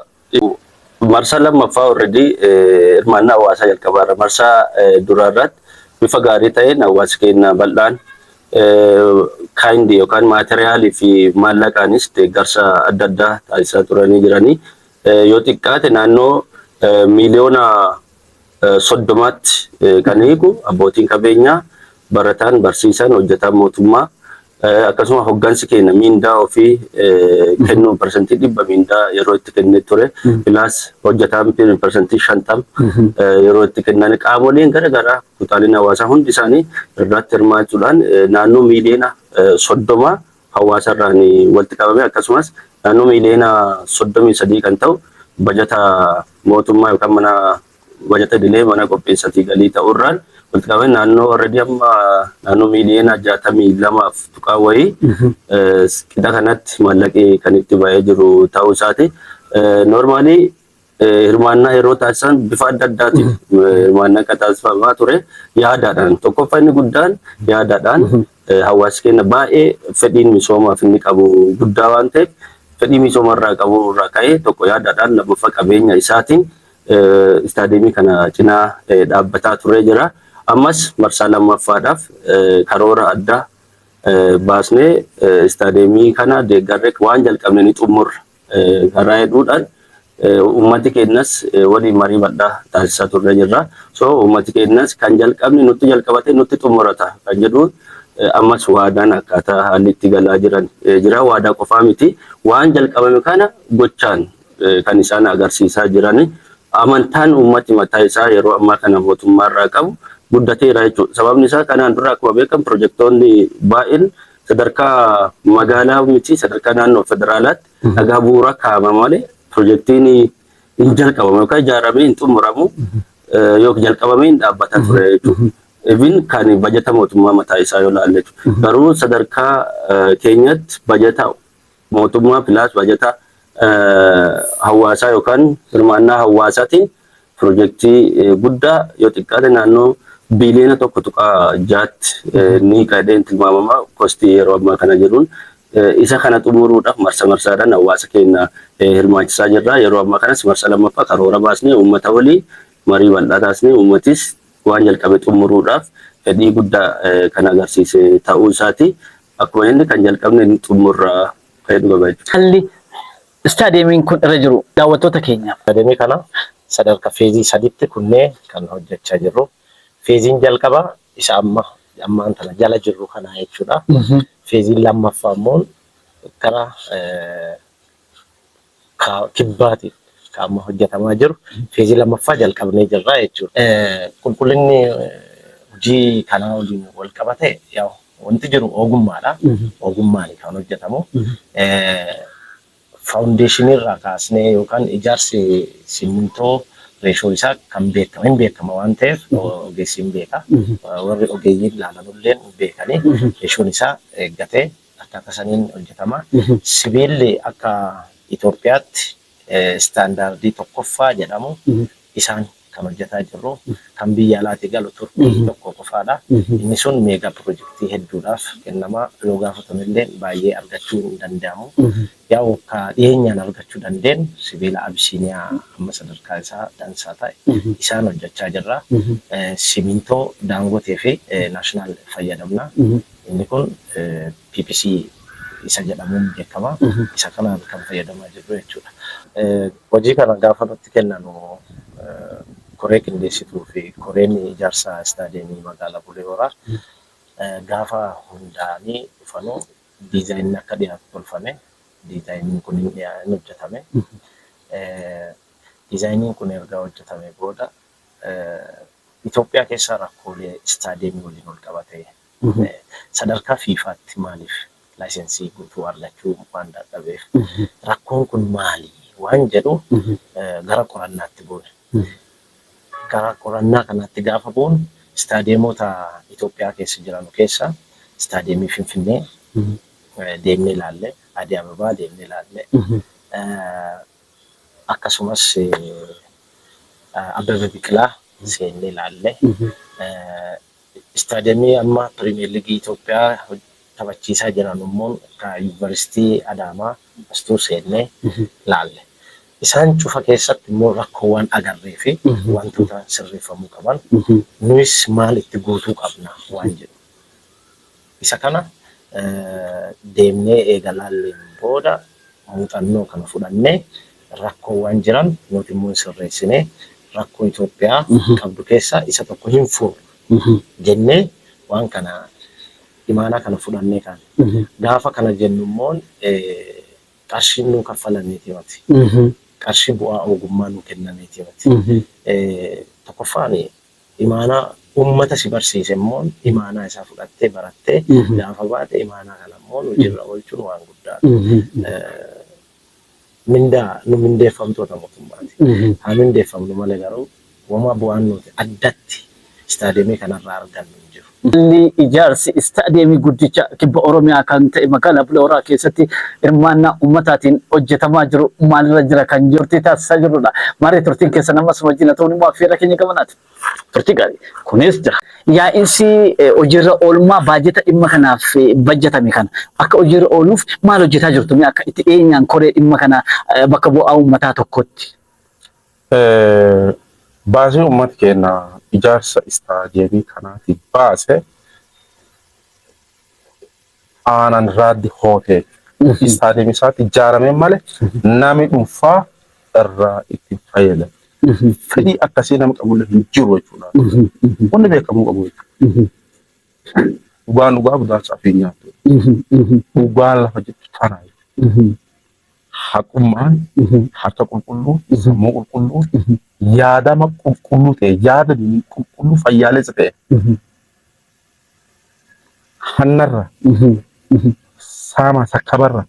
marsaa lammaffaa already hirmaannaa hawaasaa jalqabaarra marsaa duraarratti bifa gaarii ta'een hawaasi keenya bal'aan kind yookaan maateriyaalii fi maallaqaanis deeggarsa adda addaa taasisaa turanii jiranii. Yoo xiqqaate naannoo miiliyoona 30tti kan hiiku abbootiin qabeenyaa, barataan, barsiisaan, hojjetaan mootummaa, akkasuma hoggansi keenya miindaa ofii kennuun 100% miindaa yeroo itti kennee ture. Plus hojjetaan 50% yeroo itti kennan, qaamoleen garaagaraa kutaaleen hawaasaa hundi isaanii irratti hirmaachuudhaan naannoo miiliyoona 30 hawaasa irraan walitti qabame, akkasumas naannoo miiliyoona 33 kan ta'u bajata mootummaa yookaan mana bajata idilee mana qopheessatii galii ta'urraan walitti qabame naannoo already amma naannoo miiliyoona 62f tuqaa wayii qixa kanatti maallaqi kan itti ba'ee jiru ta'uu isaati. Normally hirmaannaa yeroo taasisan bifa adda addaatiin hirmaannaa akka taasifamaa ture. Yaadaadhaan, tokkoffaa inni guddaan yaadaadhaan, hawaasi keenya baay'ee fedhiin misoomaaf inni qabu guddaa waan ta'eef, fedhii misoomarraa qabu irraa ka'ee tokko yaadaadhaan, lammaffaa qabeenya isaatiin istaadiyeemii kana cinaa dhaabbataa turee jira. Ammas marsaa lammaffaadhaaf karoora addaa baasnee istaadiyeemii kana deeggarree waan jalqabne ni xumurra karaa hedduudhaan uummati keenyas waliin marii bal'aa taasisaa turre jirra. So uummati keenyas kan jalqabne nutti jalqabate nutti xumurata kan jedhuun ammas waadaan akkaataa haalli itti galaa jiran jira. Waadaa qofaa miti, waan jalqabame kana gochaan kan isaan agarsiisaa jiran, amantaan uummati mataa isaa yeroo ammaa kana mootummaarraa qabu guddateera jechuudha. Sababni isaa kanaan dura akkuma beekamu pirojektoonni baay'een sadarkaa magaalaa miti, sadarkaa naannoo federaalaatti dhagaa bu'uura kaa'ama malee pirojektiin hin jalqabamu yookaan ijaaramee hin xumuramu yookiin jalqabamee hin dhaabbata ture jechuudha. Even kan bajata mootummaa mataa isaa yoo ilaalle jechuudha. Garuu sadarkaa keenyatti bajata mootummaa plus bajata hawaasaa yookaan hirmaannaa hawaasaatiin pirojektii guddaa yoo xiqqaate naannoo biiliyoona 1.6tti ni qadheen tilmaamama costii yeroo ammaa kana jiruun. Isa kana xumuruudhaaf marsa marsaadhaan hawaasa keenya hirmaachisaa jirra. Yeroo ammaa kanas marsa lammaffaa karoora baasnee uummata walii marii bal'aa taasisnee uummatis waan jalqabe xumuruudhaaf fedhii guddaa kan agarsiise ta'uu isaati. Akkuma inni kan jalqabne ni xumurra fayyadu qaba jechuudha. Haalli istaadiyeemiin kun irra jiru daawwattoota keenyaaf. Istaadiyeemii kana sadarkaa phase saditti kunnee kan hojjechaa jirru. Phaseiin jalqabaa isa amma ammaan tana jala jirru kana jechuudha. Phaseiin lammaffaa immoo gara kibbaatiin kan amma hojjetamaa jiru. Phase lammaffaa jalqabnee jirra jechuudha. Qulqullinni hojii kanaa waliin wal qabate yaa'u wanti jiru ogummaadha. Ogummaan kan hojjetamu. Foundationii irraa kaasnee yookaan ijaarsi simmintoo ratio isaa kan beekama hin beekama waan ta'eef ogeessi hin beeka. Warri ogeeyyiin ilaalanullee hin beekanii ratioon isaa eeggatee akkaataa saniin hojjetama. Sibiilli akka Itoophiyaatti standardii tokkoffaa jedhamu isaan kan hojjetaa jirru, kan biyya alaatii galu Turkii tokko qofaadha. Inni sun mega projectii hedduudhaaf kennama. Yoo gaafatamillee baay'ee argachuu hin danda'amu. Yaa'u akka dhiyeenyaan argachuu dandeenyu sibiila Abisiiniyaa amma sadarkaa isaa dansaa ta'e isaan hojjechaa jirra. Simintoo Daangotee fi National fayyadamna. Inni kun PPC isa jedhamuun beekama. Isa kanaan kan fayyadamaa jirru jechuudha. Hojii kana gaafa nutti kennanu koree qindeessituu fi koreen ijaarsa istaadiyeemii magaalaa Bulee Horaa gaafa hundaa'anii dhufanu Diizaayiniin akka dhiyaatu tolfame. Diizaayiniin kun hin hojjetame. Diizaayiniin kun erga hojjetame booda Itoophiyaa keessa rakkoolee istaadiyeemii waliin wal qabate sadarkaa FIFAtti maaliif laayisensii guutuu argachuu waan dadhabeef rakkoon kun maali waan jedhu gara qorannaatti buune. Gara qorannaa kanaatti gaafa buunu istaadiyeemota Itoophiyaa keessa jiran keessa istaadiyeemii Finfinnee deemnee ilaalle, Adii Ababaa deemnee ilaalle, akkasumas Abbabee Biqilaa seennee ilaalle. Istaadiyeemii amma Pirimeer Liigii Itoophiyaa taphachiisaa jiran immoo Yuunivarsiitii Adaamaa astuu seennee ilaalle. Isaan cufa keessatti immoo rakkoowwan agarree fi wantoota sirreeffamuu qaban nuyis maal itti guutuu qabna waan jedhu. Isa kana deemnee eega laalleen booda muuxannoo kana fudhannee rakkoowwan jiran nuti immoo sirreessinee rakkoo Itoophiyaa qabdu keessaa isa tokko hin furru jennee waan kana imaanaa kana fudhannee kaane. Gaafa kana jennu immoo qarshiin nuu kaffalameeti miti. Qarshii bu'aa ogummaa nuu kennameeti miti. Tokkoffaan imaanaa uummata si barsiise immoo imaanaa isaa fudhattee barattee gaafa baate imaanaa kana immoo hojiirra oolchuun waan guddaadha. Mindaa nu mindeeffamtoota mootummaati. Haa mindeeffamnu malee garuu wamaa bu'aan nuti addatti istaadiyeemii kanarraa argannu hin jiru. Haalli ijaarsi istaadiyeemii guddicha kibba Oromiyaa kan ta'e magaalaa Bulee Horaa keessatti hirmaannaa uummataatiin hojjetamaa jiru maalirra jira kan jirti taasisaa jirrudha. Maarree turtiin keessan ammas wajjin ta'uun immoo affeerra keenya gamanaati. Turtii gaarii. Kunis jira. Yaa'insi hojiirra oolmaa baajeta dhimma kanaaf bajjatame kana akka hojiirra ooluuf maal hojjetaa jirtu mee akka itti dhiyeenyaan koree dhimma kana bakka bu'aa uummataa tokkotti? Baasii uummati keenya ijaarsa istaadiyeemii kanaatiif baase aanan raaddi hootee istaadiyeemii isaatti ijaaramee malee namni dhuunfaa irraa itti fayyadamu. Fedhii akkasii nama qabullee hin jiru jechuudha. Wanni beekamuu qabu jechuudha. Dhugaan dhugaa budaan safii nyaattu. Dhugaan lafa jirtu tana jechuudha. Haqummaan harka qulqulluu, sammuu qulqulluu, yaadama qulqulluu ta'e, yaada qulqulluu fayyaalessa ta'e hannarra, saama sakkabarra,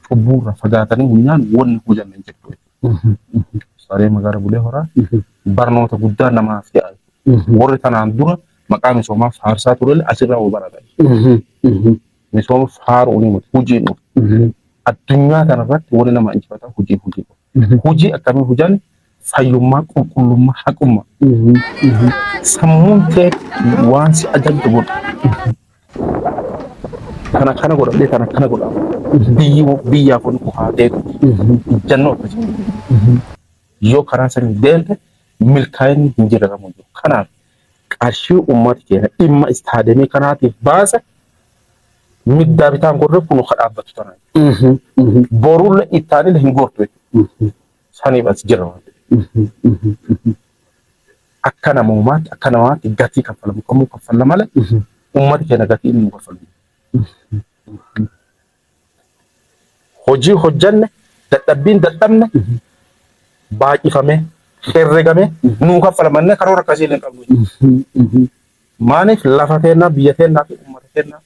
cubbuurra fagaatanii guyyaan wanni hujanne hin jirtu. Saree magaala Bulee Horaa barnoota guddaa namaaf ta'a. Warri tanaan dura maqaa misoomaa faarsaa turellee asirraa waa baratan. Misooma faaruu ni miti hojii nu. Addunyaa kanarratti wanni nama injifataa hojii hojii. Hojii akkamii hujan fayyummaa, qulqullummaa, haqummaa. Sammuun kee waan si ajajju godhu. Kana kana godhadhee kana kana godha. Biyyi biyyaaf wanni kun haa deetu. Ijjannoo akkasii. Yoo karaa sanii deemte milkaa'inni hin jiramu. Kanaaf qarshii uummati keenya dhimma istaadiyeemii kanaatiif baase middaa bitaan gorre kun ka dhaabbatu tana. Borulle ittaanille hin gortu jechuudha. Saniif as jira waan ta'eef. Akka namoomaatti akka namaatti gatii kaffalamu kamuu kaffalla malee uummati keenya gatii inni nu kaffalu. Hojii hojjanne dadhabbiin dadhabne baay'ifamee herregamee nuu kaffalamanne karoora akkasii illee hin qabnu. Maaliif lafa teennaa biyya teennaa fi uummata teennaa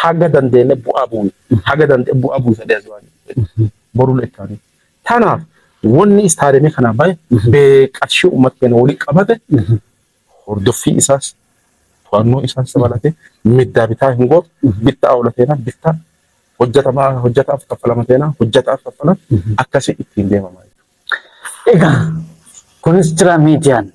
haga dandeenye bu'aa buune haga dandeenye bu'aa buusadee as waan boruun ittaanii. Tanaaf wanni istaadiyeemii kana bahe qarshii uummata keenya waliin qabate hordoffii isaas to'annoo isaas dabalatee middaa bitaa hin gootu bittaa oola teenaa bittaa hojjetamaa hojjetaaf kaffalama teenaa hojjetaaf kaffalama akkasii ittiin deemama. Egaa kunis jira miidiyaan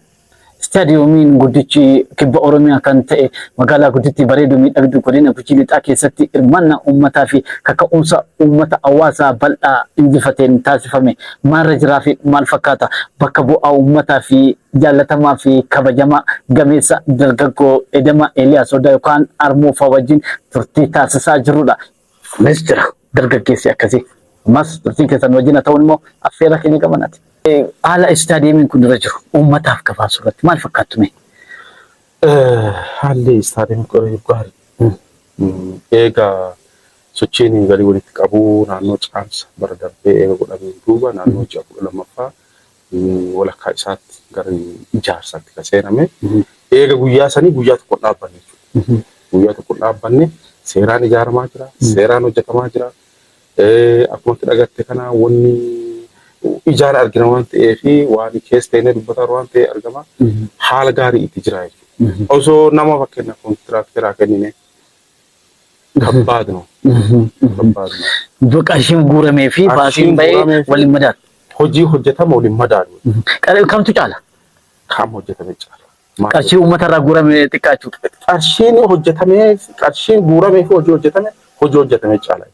istaadiyoomiin guddichi kibba Oromiyaa kan ta'e magaalaa guddittii bareedu miidhagduu godina Gujii Lixaa keessatti hirmaannaa uummataa fi kaka'umsa uummata hawaasaa bal'aa injifateen taasifame maalirra jiraa fi maal fakkaata bakka bu'aa uummataa fi jaallatamaa fi kabajamaa gameessa dargaggoo Edema Eeliyaas Odaa yookaan Armoofaa wajjin turtii taasisaa jirrudha. Kunis jira dargaggeessi akkasii. Ammas turtiin keessan wajjin haa ta'uun immoo affeerra keenya qabanaati. Haala istaadiyeemiin kun irra jiru uummataaf gabaasuu irratti maal fakkaattu mee? Haalli istaadiyeemii kun irra jiru gaarii. Egaa Sochiin galii walitti qabuu naannoo Caamsa bara darbee eega godhameen duuba naannoo ji'a 12ffaa walakkaa isaatti gara ijaarsaatti kan seename. Eega guyyaa sanii guyyaa tokko hin dhaabbanne jechuudha. Guyyaa tokko hin dhaabbanne, seeraan ijaaramaa jira, seeraan hojjetamaa jira. Akkuma itti dhagatte kana wanni ijaan argina waan ta'eef, waan keessa ta'ee dubbataa waan ta'e argama. Haala gaarii itti jira jechuudha. Osoo nama fakkeenya kontiraakteraa kennine ከባድ ነው። ከባድ ነው። Qarshiin guuramee fi baasiin Qarshiin bahee guuramee fi waliin madaalu. Hojii hojjetame waliin madaalu. Kamtu caala? Kam hojjetame caala. Qarshii uummatarraa guurame xiqqaa jechuudha. Qarshiin hojjetamee, qarshiin guuramee fi hojii hojjetame caala.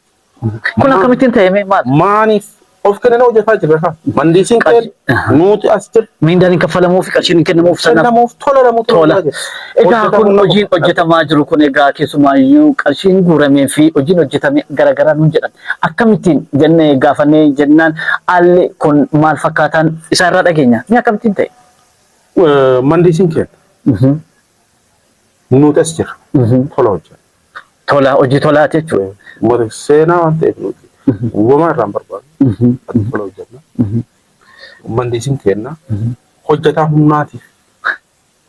Kun akkamittiin ta'e mee maal? Maaniif of kennanii hojjetaa jirra kaa. Mandiisiin keenya nuti as jirra. Miindaan hin kaffalamuuf, qarshiin hin kennamuuf sanaaf. Kennamuuf tola namoota Tola. hojjetaa jira. Egaa kun Hojjetamuun hojiin hojjetamaa jiru kun egaa keessumaayyuu qarshiin guuramee fi hojiin hojjetame garaagaraa nuun jedhan. Akkamittiin jennee gaafannee jennaan haalli kun maal fakkaataan isaarraa dhageenya. Ni akkamittiin ta'e? Mandiisiin keenya nuti as jirra. Tola hojjeta. Tola, hojii tolaati jechuudha. Uummata seenaa waan ta'eef nuti uumamaa irraa hin barbaadnu. Ati tola hojjenna. Mandiisiin keenya hojjetaa humnaatiif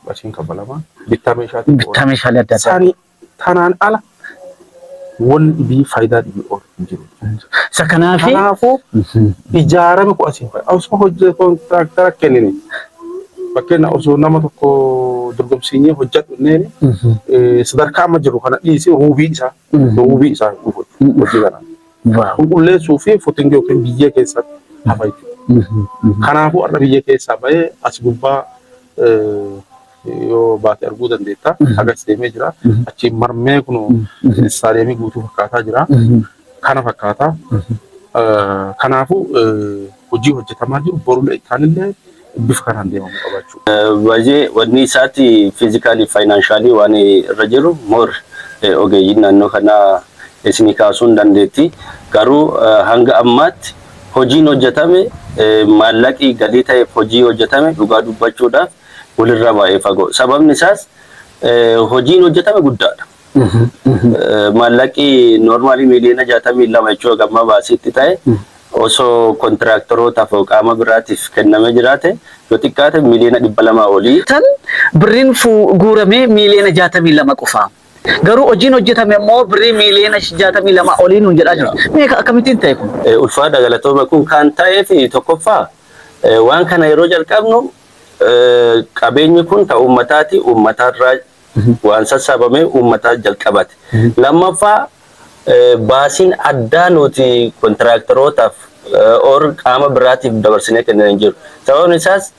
qarshiin kaffalamaa, bittaa meeshaatiif Bittaa meeshaalee adda addaa. Isaanii tanaan ala wanni dhibii faayidaa dhibii oolu hin jiru. Isa kanaafi Kanaafuu ijaarame kun asiin fayyada. Osoo hojii kontiraaktara kennine, fakkeenya osoo nama tokko dorgomsiinyee hojjedhu inneen sadarkaa amma jiru kana dhiisee ruubii isaa dhufu hojii kana. Qulqulleessuu fi footing yookiin biyyee keessatti hafa jechuudha. Kanaafuu har'a biyyee keessaa bahee as gubbaa yoo baate arguu dandeetta. Agas deemee jira. Achi marmee kun istaadiyeemii guutuu fakkaataa jira. Kana fakkaata. Kanaafuu hojii hojjetamaa jiru borulee ittaanillee bifa kanaan deemamuu qaba jechuudha. Baay'ee wanni isaati physically, financially waan irra jiru more ogeeyyiin naannoo kanaa isinii kaasuu hin dandeetti. Garuu hanga ammaatti hojiin hojjetame, maallaqi galii ta'eef hojii hojjetame dhugaa dubbachuudhaaf walirraa baay'ee fagoo. Sababni isaas hojiin hojjetame guddaadha. Maallaqi normally 62 miiliyoona jechuudha gamma baasiitti ta'e osoo kontiraaktorootaaf qaama biraatiif kennamee jiraate yoo xiqqaate 200 miiliyoona olii. Tan birriin guuramee 62 miiliyoona qofa. Garuu hojiin hojjetame immoo birrii 62 miiliyoona olii nuun jedhaa jiru. Mee akkamittiin ta'e kun? Ulfaadha, galatooma. Kun kan ta'eef tokkoffaa waan kana yeroo jalqabnu qabeenyi kun kan uummataati, uummataarraa waan sassaabame uummataa jalqabate. Lammaffaa, baasiin addaa nuti kontiraaktorootaaf or qaama biraatiif dabarsinee kennan hin jiru. Sababni isaas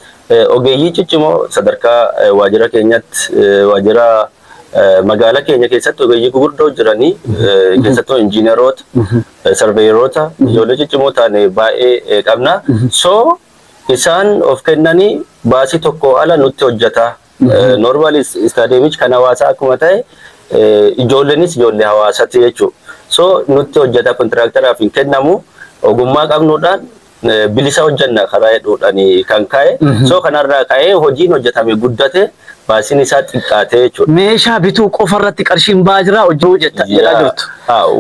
ogeeyyii ciccimoo sadarkaa waajjira keenyatti, waajjira magaalaa keenya keessatti ogeeyyii gurguddoo jiranii, keessattuu injiineroota, sarveeroota, ijoollee ciccimoo ta'an baay'ee qabna. So isaan of kennanii baasii tokko ala nutti hojjeta. Normally istaadiyeemichi kan hawaasaa akkuma ta'e ijoolleenis ijoollee hawaasaati jechuudha. So nutti hojjeta, kontiraaktaraaf hin kennamu, ogummaa qabnuudhaan bilisa hojjenna karaa hedduudhaan kan ka'e. So kanarraa ka'ee hojiin hojjetame guddate, baasiin isaa xiqqaate jechuudha. Meeshaa bituu qofa irratti qarshiin ba'aa jira hojii jedhaa jirtu.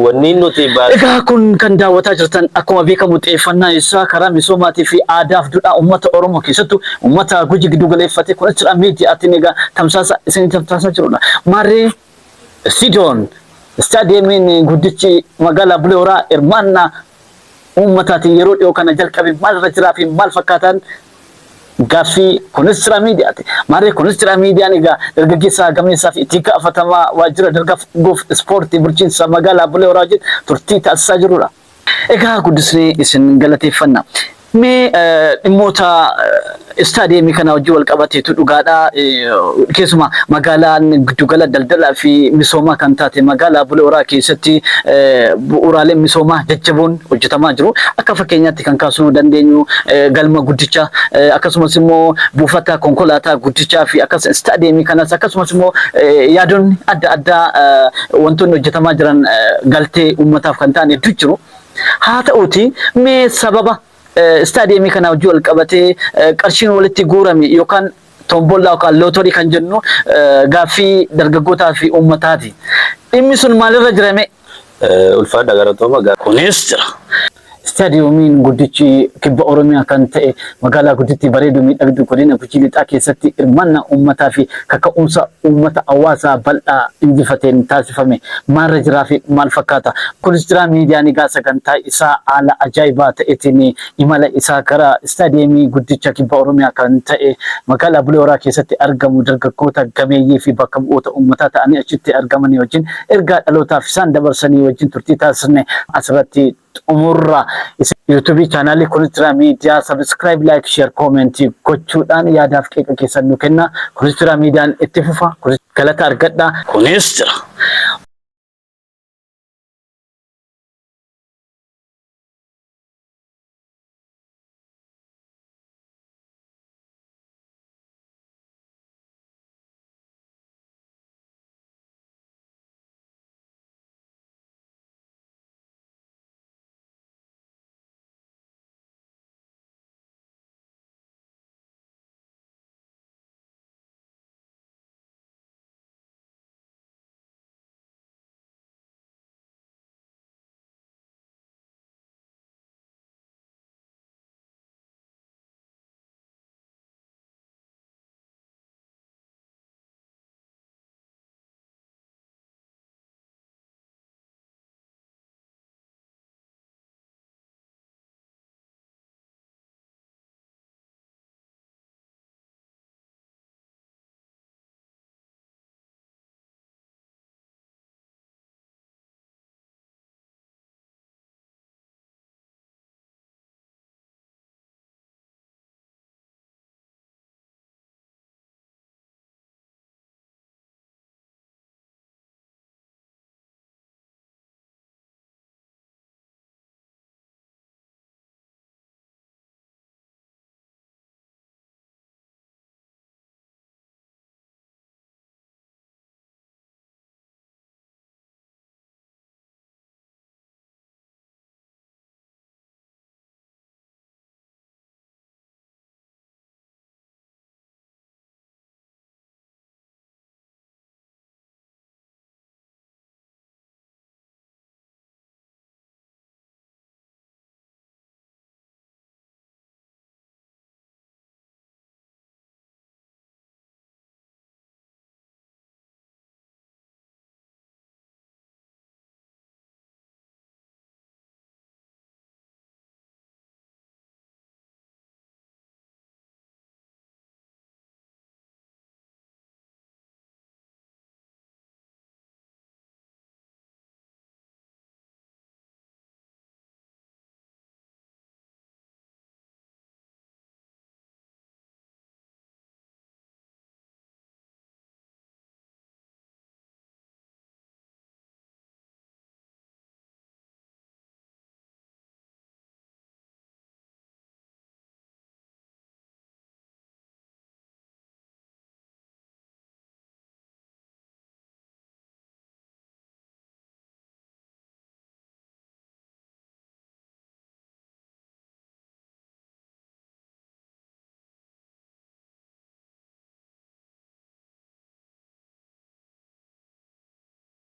Wanni nuti Egaa kun kan daawwataa jirtan akkuma beekamu xiyyeeffannaa isaa karaa misoomaatii fi aadaaf duudhaa uummata Oromoo, keessattuu uummata Gujii giddu galeeffate kun achirraa miidiyaatiin egaa tamsaasa isinii tamsaasaa jirudha. Maarree Sidoon istaadiyeemiin guddichi magaalaa Bulee Horaa hirmaannaa uummataatiin yeroo dhiyoo kana jalqabe maalirra jiraa fi maal fakkaataan gaaffii kunis jira miidiyaati. Maarree kunis jira miidiyaan egaa dargaggeessa gameessaa fi itti gaafatamaa waajjira dargaggoof ispoortii bulchiinsa magaalaa Bulee Horaa wajjin turtii taasisaa jirudha. Egaa guddisnee isin galateeffanna. Mee dhimmoota istaadiyeemii kana wajjin wal qabateetu dhugaadha. Keessumaa magaalaan giddugala daldalaa fi misoomaa kan taate magaalaa Bulee Horaa keessatti bu'uuraaleen misoomaa jajjaboon hojjetamaa jiru. Akka fakkeenyaatti kan kaasuu dandeenyu galma guddicha, akkasumas immoo buufata konkolaataa guddichaa fi akkasumas istaadiyeemii kanas, akkasumas immoo yaadonni adda addaa wantoonni hojjetamaa jiran galtee uummataaf kan ta'an hedduu jiru. Haa ta'uuti mee sababa istaadiyeemii kana wajjin wal qabatee qarshiin walitti guurame yookaan tombollaa yookaan lootorii kan jennu gaaffii dargaggootaa fi uummataati. Dhimmi sun maalirra jirame? Ulfaadha, galatooma. Kunis jira. Istaadiyoomiin guddichi kibba Oromiyaa kan ta'e magaalaa guddittii bareedu miidhagduu godina Gujii Lixaa keessatti hirmaannaa uummataa fi kaka'umsa uummata hawaasaa bal'aa injifateen taasifame maalirra jiraa fi maal fakkaata? Kunis jira. Miidiyaan egaa sagantaa isaa haala ajaa'ibaa ta'eetiin imala isaa gara istaadiyoomii guddicha kibba Oromiyaa kan ta'e magaalaa Bulee Horaa keessatti argamu dargaggoota gameeyyii fi bakka bu'oota uummataa ta'anii achitti argamanii wajjin ergaa dhalootaaf isaan dabarsanii wajjin turtii taasisne asirratti xumurra. YouTube channelii Kunis Jira Miidiyaa subscribe, like, share, comment gochuudhaan yaadaaf qeeqa keessan nu kenna. Kunis Jira Miidiyaan itti fufa. Galata argadha. Kunis jira.